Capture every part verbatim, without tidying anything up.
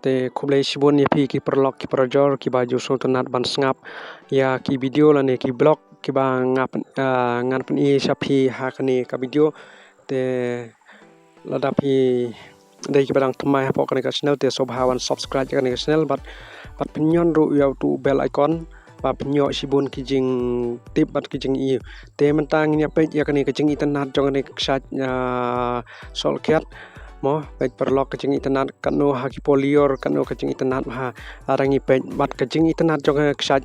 Te khublei shibun ïa phi ki paralok ki parajor kiba ju sngewtynnat ban sngap ïa ki video lane ki vlog kiba nga pyn, ah, ngan pyni sha phi ha kane ka video. Te lada phi dei kiba dang thymmai hapoh kane ka channel te sngewbha wan subscribe ïa kane ka channel bad, bad pynïon ruh ïa utu u bell icon ba pynïoh shibun ki jingtip bad ki jingïohi. Te mynta ngin ïa peit ïa kane ka jingitynnat jong kane ka kshaid, ah, sohkhiat. Mo, peit paralok ka jingitynnat katno ha ki por lyiur, katno ka jingitynnat ha. Lada ngi peit bad ka jingitynnat jong kane ka kshaid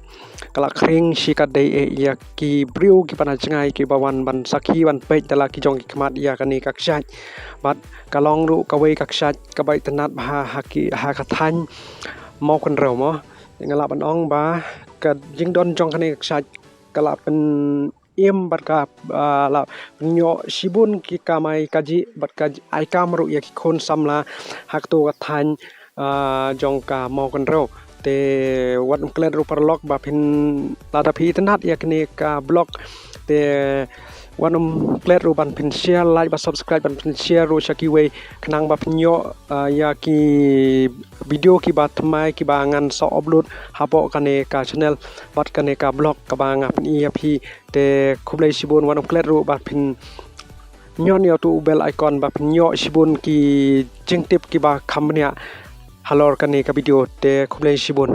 ka la khring shikatdei eh ïa ki briew kiba na jngai kiba wan ban sakhi ban peit da la ki jong ki khmat ïa kane ka kshaid. Bad ka long ruh kawei ka kshaid kaba itynnat bha ha ki, ha ka thaiñ Mawkynrew mo. Nga lah ban ong ba ka jingdon jong kane ka kshaid ka la pyn im bad ka, ah, la pynïoh shibun ki kamai kajih bad ka ai kam ruh ïa ki khun samla ha kato ka thaiñ, ah, jong ka Mawkynrew. Te wat ym klet ruh paralok ba phin, lada phi itynnat ïa kane ka vlog te wat ym klet ruh ban phin share, like bad subscribe, ban phin share ruh sha kiwei khnang ba phin ïoh, ah, ïa ki video kiba thymmai kiba ngan sa upload hapoh kane ka channel bad kane ka vlog kaba nga pyni ïa phi. Te khublei shibun, wat ym klet ruh ba phin ñion ïa utu u bell icon ba phin ïoh shibun ki jingtip kiba kham bniah halor kane ka video. Te khublei shibun.